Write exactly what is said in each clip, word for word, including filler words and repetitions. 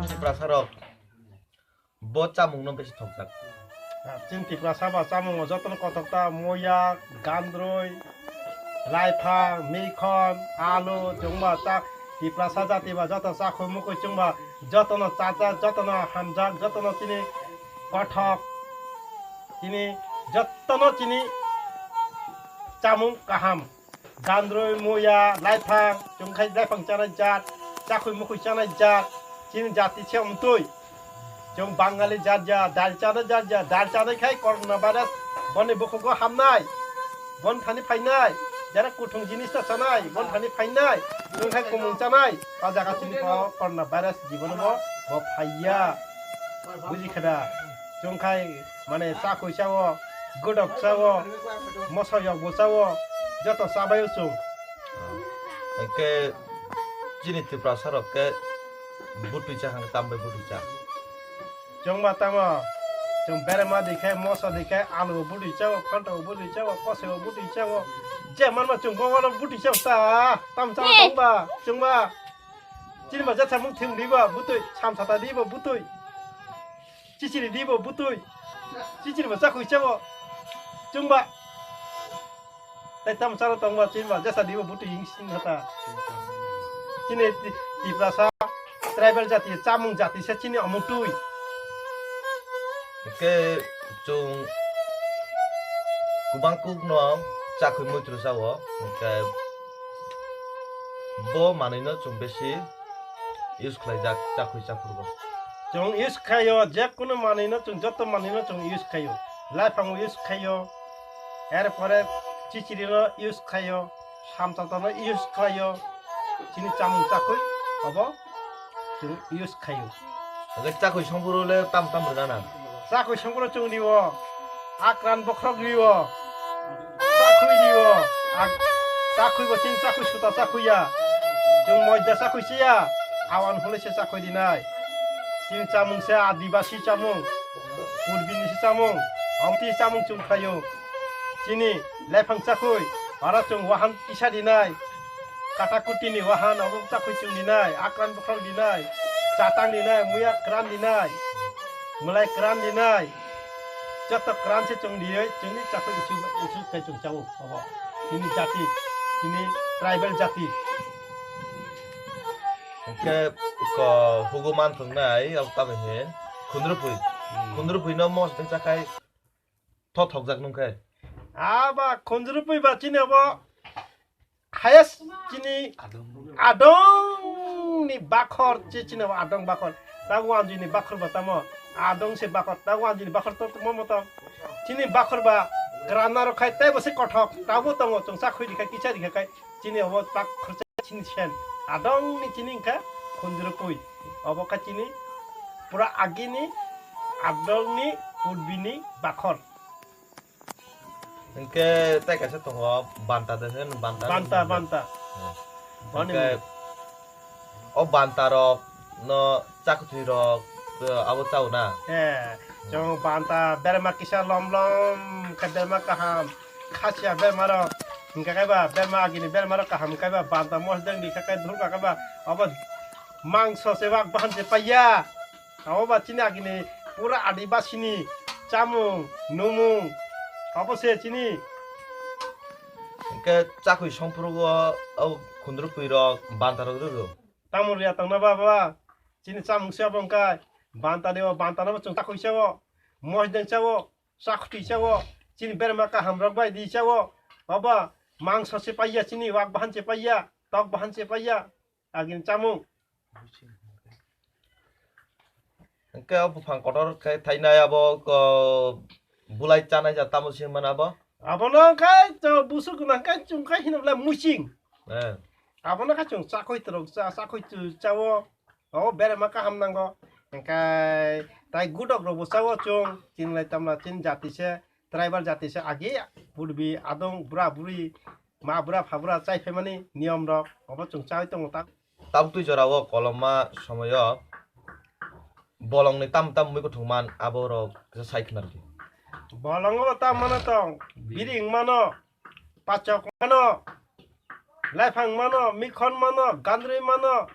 Tiprasarok bo chamungno besi thokjak. Chini Tiprasa ba chamungo jotono kothok ta moya, gandroi, laiphang, mikhon, alu, chwngba ta Tiprasa jati ba joto chakhwi mukhwi chwngba jotono chajak, jotono hamjak, jotono chini kothok, chini jotono chini chamung kaham. Gandroi, moya, laiphang, chwngkhai laiphang chanai jat, chakhwi mukhwi chanai jat, chini jati se wngtwi. Chwng Bangali jat ya, dal chanai jat ya, dal chanai khai corona virus boni bukhugo hamnai. Bon thani phainai, jara kuthung jinis ta chanai, bon thani phainai, chwngkhai kumung chanai, o jaga chini ko corona virus jibono bo, bo phaiya. Buji khada, chwngkhai mane chakhwi chao, godok chao, moso yokbo chao, joto chabaio chwng. Hwnkhe chini Tiprasa rok khe butwi cha hang tambai butwi cha. Chwngma tamo, chwng berema di khe, moso di khe, alu butwi chao, phanto butwi chao, kosoi butwi chao, je manma chwng bogo butwi chao ta, tam chao tongba, chwngma. Chini ba jatsa mung thim di ba butwi, sam sata di ba butwi. Chichiri di bo butwi. Chichiri bo chakhwi chabo. Chwngba. Tai tam charo tongba chini ba jesa di bo butwi hing sing hata. Chini Ti-, Tiprasa tribal jati, chamung jati se chini omo twi. Ke chwng kubang kuk no chakhwi muitu sao. Ke bo manwi no chwng besi use khlaijak chakhwi chaphuru bo. Chwng use khaio, je kunu manwino chwng joto manwino chwng use khaio. Laiphang use khaio, er pore chichiri no use khaio, samsata no use khaio, chini chamung chakhwi obo chwng use khaio. Hwnkhe chakhwi songphuru le tam tam rwna nang? Chakhwi songphuru chwng rio, akran bokhorok rio. Chakhwi dio. Ak-, chakhwi bo chini chakhwi suta chakhwi ya. Chwng moida chakhwi se ya. Awan hole se chakhwi dinai. Chini chamung se adibasi chamung. Purbini se chamung. Amti chamung chwng khaio. Chini lephang chakhwi. Aro chwng wahan kisa dinai. Kata kutini wahan abo chakhwi chwng dinai. Akran bokhorok dinai. Chatang dinai. Muya kran dinai. Mwlai kran dinai. Joto kran se chwng diwi chwngni chakhwi isu, isu khe chwng chao obo. Chini jati, chini tribal jati. Hwnkhe ko hugo man thwngnai, abo tamo he khundrupui. Hmm. Khundrupui no mosdeng chakhai tho thokjak nungkhe. Aba khundrupui ba chini obo. Highest chini adong ni bakhor che chini adong bakhor. Tago anjini bakhor ba tamo adong se bakhor. Tago anjini bakhor to mo mo to. Chini bakhor ba grana ro khai taibo se kothok. Tago tongo chwng chakhwi rikha kicha rikha khai chini obo bakhor chini sen. Adong ni chini kha khundrupui. Obo kha chini pura agini adong ni purbini bakhor. Hwnkhe tei kaisa tongo, banta de hwn, banta Banta, hwn. Banta. Hmm. Boni Hwnkhe mung. O banta rok no chakwtwi rok, eh, abo chao na? Eh, Hmm. Chwng banta berma kisa lom lom khe berma kaham, khasiya berma rok. Hwnkhe khe ba berma agini berma rok kaham khe ba banta mosdeng di khe khe dhulka khe ba obo mangso se wak bahan se paiya. Abo ba chini agini pura adibasini chamung, numung, abo se chini. Hwnkhe chakhwi songphuru o, o khundrupui rok, banta rok rw rw. Tamo rwya tongna ba ba? Chini chamung se abo wngkha. Banta de o, banta no bo chwng chakhwi se o. Mosdeng se o, chakhwi se o. Chini berma kaham rok bai di se o. Abo mangso se paiya chini, wak bahan se paiya, tok bahan se paiya. Agini chamung. Hwnkhe o buphang kotor khe thainai abo ko bulai chanai ja tamo se hwnmani abo? Abono khe to busuk gwnang khe chwng khe hino belai muching. Eh. Abono khe chwng chakhwi twrwk cha, chakhwi tu chao. O berema kaham nango. Hwnkhe tai gudok rokbo chao chwng. Chinlai tamla chin jati se, tribal jati se agi purbi adong bura buri. Ma bura pha bura chai phaimani niyom rok obo chwng chawi tongo ta. Tabuk twi jora o koloma somoyo bolongni tam tam mui kuthung man abo rok kisa sai khna rwdi. Bolongo tam mano tong, biri wng mano, pachok mano, laifang mano, mikhon mano, gandri mano,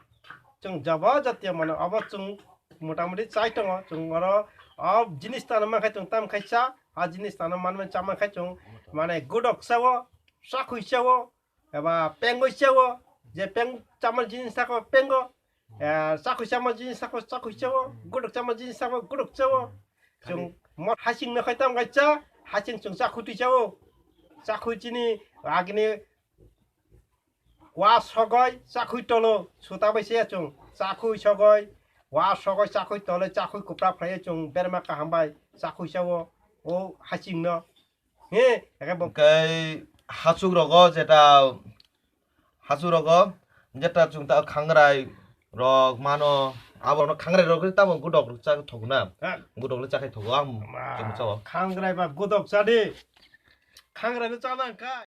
chwng jabo jatiya mano, abo chwng motamoti chai tongo, chwng oro o jinis tano mankhe chwng tam khaisa, a jinis tano manmani chama khe chwng mane gudok sao, chakhui sao, eba pengoi sao, je peng chama jinis thako pengo, eh, chakhui chama jinis thako chakhui sao, gudok chama jinis thako gudok sao, chwng mo hasing no khai tam kaisa, hasing chwng chakhui twi sao, chakhui chini agini wa sogoi chakhui tolo suta bai se chwng chakhui sogoi wa sogoi chakhui tolo chakhui kupra phlai chwng berma kaham bai chakhui sao o hasing no. He, eke bo- Hwnkhe hachuk rogo jeta, hachuk rogo jeta chwng ta khangrai rok mano, abo no khangrai rok tamo gudok rok cha thok na. Ha. Gudok le cha khai thogo ang. Ma, chwng chao. Khangrai ba gudok cha di. Khangrai no cha nang kha.